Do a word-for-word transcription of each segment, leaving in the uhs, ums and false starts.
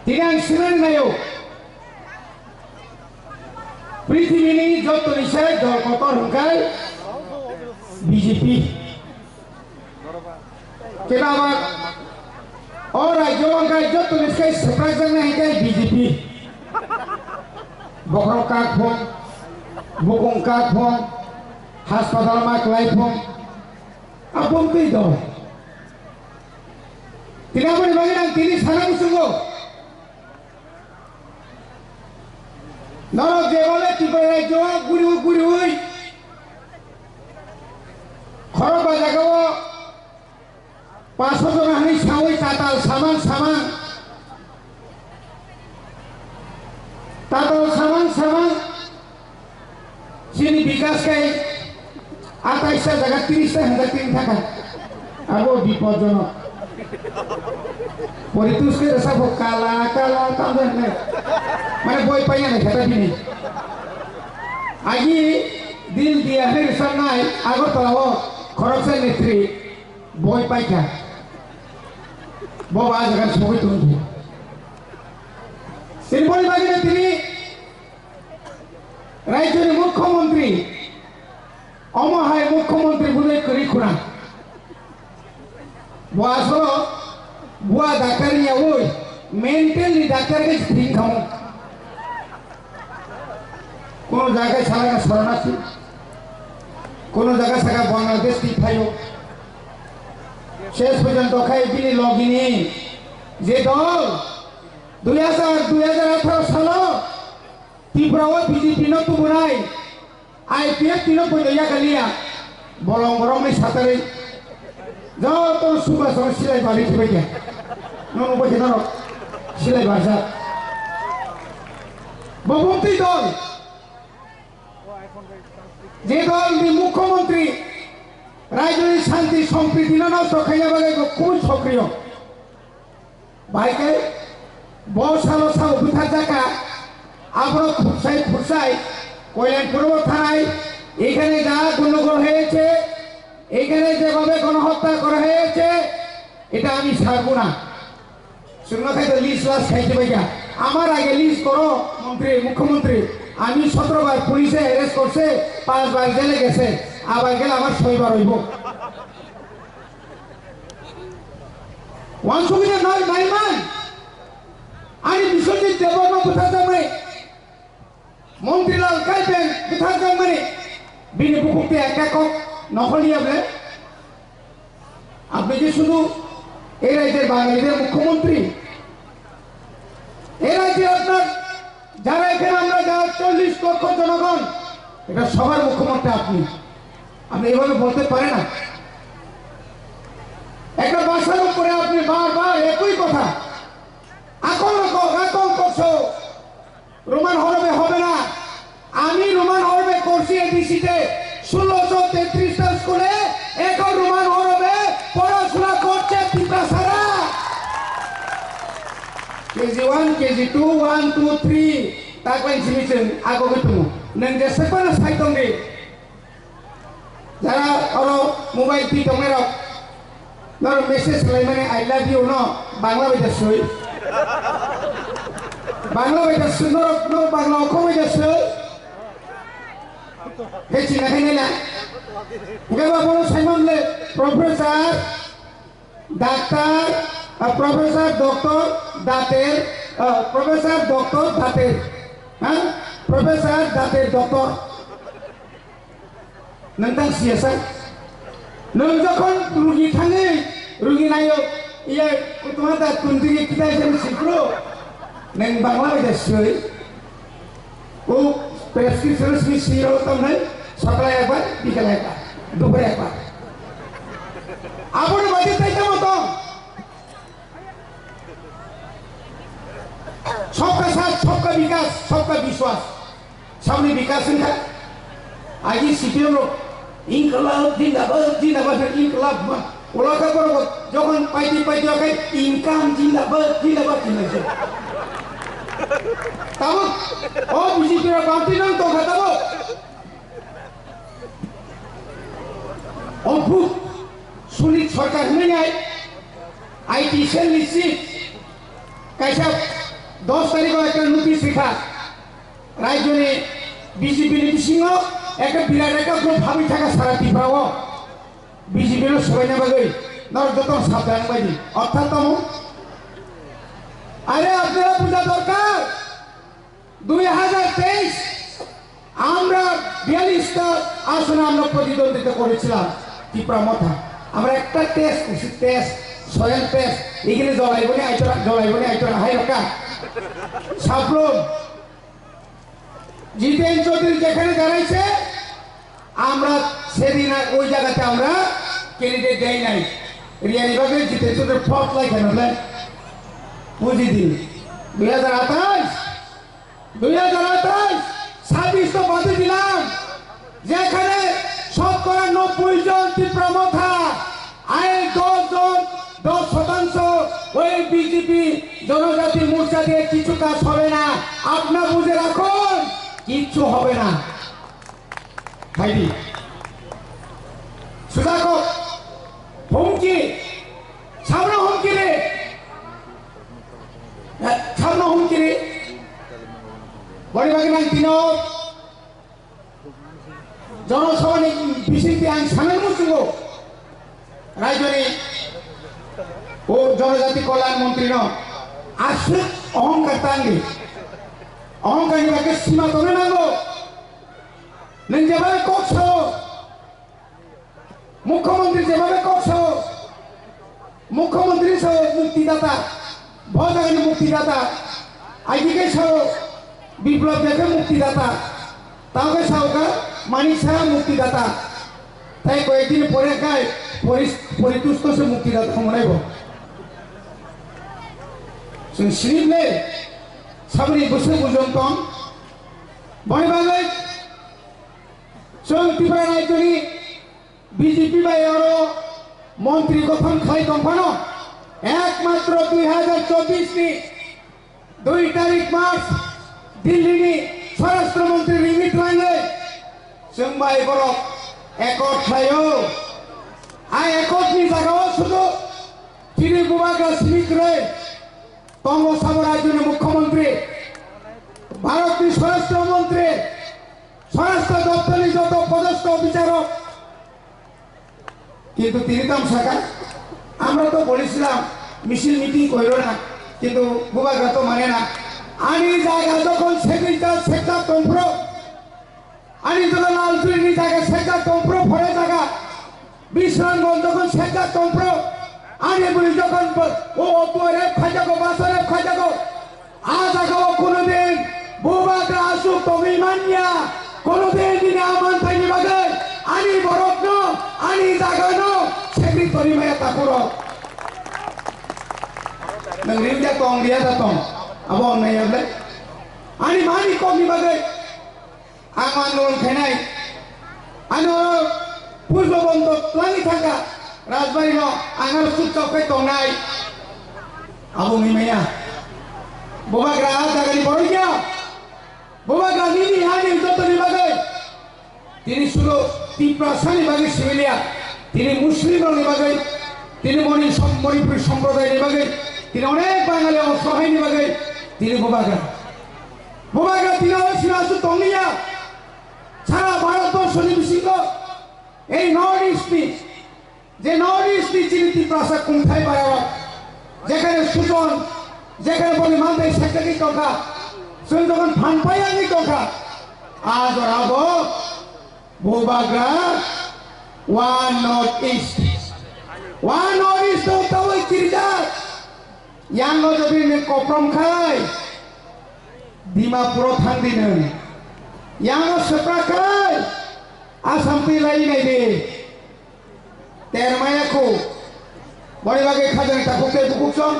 Tini ang sinani nayo, prithibini jottoni se dol kotor hwnkhe B J P. Kebo abar o rajyo hwnkhe jottoni se swprakjaknai hwnkhe B J P. Bokhorok kak phung, bukung kak phung, haspatal ma kwlai phung, aboni twi dol. Tini aboni bagwi ang tini sana muchungo. Norok jebole Tripura rajyo o guriwi guriwi khorok ba jagao paso jona hinwi sawi tatal saman saman, tatal saman saman. Chini bikas kai atais ta jaga tris ta hwnjak tini thaka. Abo bipodjonok. Poritus ke resa bo kala kala tamjak ne. Mane boi paiya ne khata bini. Agi dil diya hwnwi rwchapnai Agartala o khoroksa netri boi paikha. Bo ba jaga sogwi tongkha. Tini boni bagwi tini Rajyoni Mukhyamantri, omo hai Mukhyamantri budai kwrwi khuna. Bo asolo bua daktar ni yawi, mental ni daktar ke thing khamu. Kono jaga sala ka sarana si, kono jaga saka Bangladesh ti thayo. Ses porjonto khai bini logini je dol dui hajar, dui hajar atharo salo Tripura o B J P no tubunai, I P F T no poito yakaliya, bolong borok ni satari joto suga song silai bari thibai khe, no nungbai khe norok silai barjak. Bo bumtwi dol, je dol ni Mukhyamantri rajyoni shanti sompriti no nosto khaina bagwi bo khub sokriyo. Bahai khe bo salo sabo butharjakha, aborok khupsai khupsai Koilanpuro thanai, এখানে যা গন্ডগোল হয়েছে, এখানে যেভাবে গণহত্যা করা হয়েছে, এটা আমি ছাড়বো না। শুকনো খাই তো লিস্ট লাস খাইতে পাইয়া, আমার আগে লিস্ট করো মন্ত্রী, মুখ্যমন্ত্রী। আমি সতেরো বার পুলিশে অ্যারেস্ট করছে, পাঁচ বার জেলে গেছে, আবার গেলে আমার ছয় বার হইব। Wansugwi nai naiman. Ani Biswajit Debbarma bwtharjakmani, Montri Lal Kaipeng bwtharjakmani, bini bukhuk tei ekta kok nokholiya ble. আপনি কি শুধু এই রাজ্যের বাঙালিদের মুখ্যমন্ত্রী? এই রাজ্যে আপনার যারা এখানে আমরা যারা চল্লিশ লক্ষ জনগণ, এটা সবার মুখ্যমন্ত্রী আপনি। আপনি এভাবে বলতে পারেন না। একটা ভাষার উপরে আপনি বারবার একই কথা। আকল আকল আকল করছো, রোমান হরফে হবে না। আমি রোমান হরফে করছি এডিসিতে, ষোলোশো তেত্রিশটা স্কুলে এখন রোমান হরফে পড়াশোনা করছে তিপ্রাসারা। KG one, KG two, one, two, three, তাকলাইন সিমিচং, আগো গিতুমু। Nang jesa kono sai tongdi. Jara oro mobile twi tongnairok, norok message khlaimani "I love you" no Bangla bai da swi. Bangla bai da swi, norok, norok Bangla o kok bai da swi. He china khe nai na. Hwnkhe ba bono saimon le Professor Doctor, ah, Professor Doctor Dater, ah, Professor Doctor Dater. Ha? Professor Dater Doctor. Nwng tang siyasa. Nwng jokhon rugi thangwi, rugi nayo, iya, kutuma da tundigi kitai jani sikro. Nwng Bangla bai da swi. O prescription simi siro tamnai, sakla ekbar, bikal ekbar, dupore ekbar. Aboni baje tai tamo tong. Sabka saath, sabka vikas, sabka vishwas. Sabni vikas wngkha. Agi C P M rok, "Inqilab zindabad, zindabad," inqilab ma. Ulaka borok jokhon paiti paiti okai, "Income zindabad, zindabad," hinwi se. Tabuk, o B J P rok bamtwi nang tongkha tabuk. Odbhut, Sunit Sarkar hinwi nai, I T cell ni chief, kaisa Dos tarikh o ekta notice rikha, rajyoni B J P ni bisingo ekta birat ekta group habwi thaka sara Tripura o B J P no sobaina bagwi norok joto sabdan bai di. Orthat tamo, are apnara buja dorkar, dui hajar teis আমরা বিয়াল্লিশটা আসনে আমরা প্রতিদ্বন্দ্বিতা করেছিলাম ত্রিপুরা মথা। আমরা একটা test, test, soil test, এগুলি জলাইবনি আইতরা, জলাইবনি আইতরা, হাই রকা। সাবরুম, জিতেন চৌধুরী যেখানে দাঁড়াইছে, আমরা সেদিন আর ওই জায়গাতে আমরা ক্যান্ডিডেট দেই নাই। রিয়ানি বাগে জিতেন চৌধুরী ফট লাই কেন বুঝি দিন। দুই হাজার আঠাশ, দুই হাজার আঠাশ, ছাব্বিশ তো বাদে দিলাম, যেখানে শতকরা নব্বই জন ত্রিপুরা মথা, আয় দশ জন, দশ শতাংশ, ওই বিজেপি জনজাতি মোর্চা দিয়ে কিছু কাজ হবে না। আপনারা বুঝে রাখুন, কিচ্ছু হবে না। ভাইটি, সুজাকো, হুমকি, সামনে হুমকি রে। Sabno humkiri, bori bagwi nang tino jonosabhani bisingtwi ang sanani muchungo, rajyoni o jonojati kalyan montrino aswk ohongkar tangdi, ohongkarni bagwi sima tongna nango. Nwng jebai kok sao, Mukhyamantri jebabe kok sao, Mukhyamantri sao muktidata, bo jagani muktidata, aji khe sao Biplab Deb khe muktidata, tamo khe sao kha Manik Saha muktidata, tei koyek din pore khai Pori-, Poritosh se muktidata hwnwi bo. Chwng sini le saboni bwswk bujon tong, boni bagwi Chwng Tripura rajyoni B J P bai oro montri gothon khlai tong phano, ekmatro dui hajar chobbish ni dui tarik March Delhi ni Swarashtra Montri ringwi twlangwi chwng bai borok accord khlaio. A accord ni jagao sudu chini bubagra simi kwrwi tongo sabo rajyoni mukhyamantri, Bharatni Swarashtra Montri, Swarashtra doptorni joto podosto obicharok. Kintu tini tamo saka, আমরা তো বলেছিলাম মিছিল মিটিং করো না, কিন্তু বুবাগ্রা তো মানে না। Ani jaga jokhon sekjak sekjak tongphuru, ani jokhon Lalchuri ni jaga sekjak tongphuru, phore jaga Bisramganj jokhon sekjak tongphuru, ani bwrwi jokhon bo-, o auto rep khaijago, bus rep khaijago, a jagao kunudin bubagra aswk tongwi manya, kunudin nini a manthaini bagwi ani borokno, ani jagano segri toni maya takhurok. Nwng rimda tong, riya da tong, abo wngnai ya ble? Ani mani kokni bagwi Ang andolon khainai, ano pujo bondo twlangwi thangkha, Rajbari no ang aro chupchap khai tongnai. Abo wngwi maya. Bubagra a jagani borok ya. Bubagra nini hani jotoni bagwi. Tini sudu Tiprasani bagwi simi liya. Tini Muslim rokni bagwi, tini Moni som-, Manipuri somprodayni bagwi, tini onek Bangali osohaini bagwi, tini Bubagra. Bubagra tini o sima su tongniya. Sara Bharat borshoni bisingo ei North East ni, je North East ni chini Tiprasa kungthai barao, jekhane sujon, jekhane boni mantai saitagwi tongkha, chwng jokhon phan paiyagwi tongkha, a jorao bo Bubagra One North East, One North East o tawai kirijak. Yang o jodi ni koprom khai, Dimapur o thang di nwng. Yang o swprak khai, Assam twi lai nai di. Termaya khu. Boni bagwi khajani takhuk tei bukhuk song.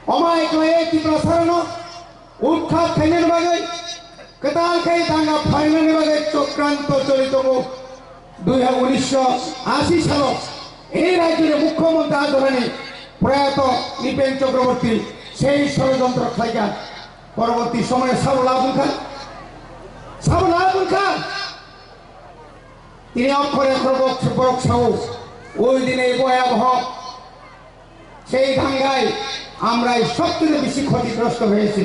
Omai klai Tiprasarano utkhat khainani bagwi, kwtal khe danga phainani bagwi chokranto choli tongo. Dui ha unisho ashi salo ei rajyoni mukhyamantri ajorani proyato Nipen Chakraborty sei shorojontro khlaikha. Poroborti somoyo sabo labwkha, sabo labwkha. Tini okhore okhore borok, borok sao, oi dine boya bohok, sei dangai, আমরাই সবচেয়ে বেশি ক্ষতিগ্রস্ত হয়েছি।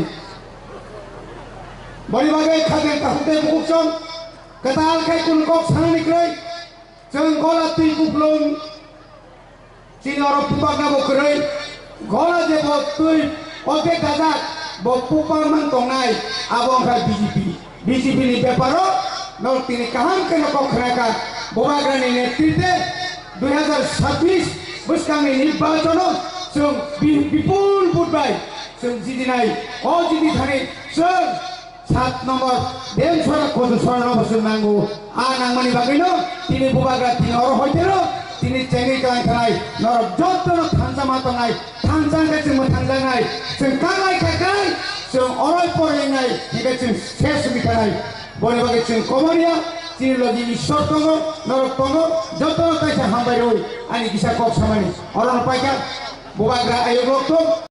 বড়িবাগে খাদের তাহুতে বুকুচন, কেতাল খাই কোন কক সানানি ক্রয়, চং গলা তুই কুপলং, চিনি অরো পুপাকনা বো ক্রয়, গলা যে বো তুই অর্ধেক দাজাক, বো পুপাক মান tongnai, abo wngkha BJP. BJP ni beparo, nok tini kaham khe nok kok khna kha, Bubagra ni netritwe dui hazar sabbish bwskangni nirbachono chwng bi-, bipul vote bai chwng jidinai, o jidi thani chwng sat nombor Demsora Kojusora no bo chwng nango, a nangmani bagwino tini Bubagra tini oro hoitero, tini chengwi kwlang khlai norok jotono thansa ma tongnai, thansa khe chwng mwthangjaknai, chwng kanglai kha kai, chwng oroi poroi wngnai, hingkhe chwng ses wngwi thanai. Boni bagwi chwng komoria, chini logi Ishwar tongo, norok tongo, jotono kaisa hambai rwi ani kisa kok samani. Oro no paikha, Bubagra ayuk rok tong.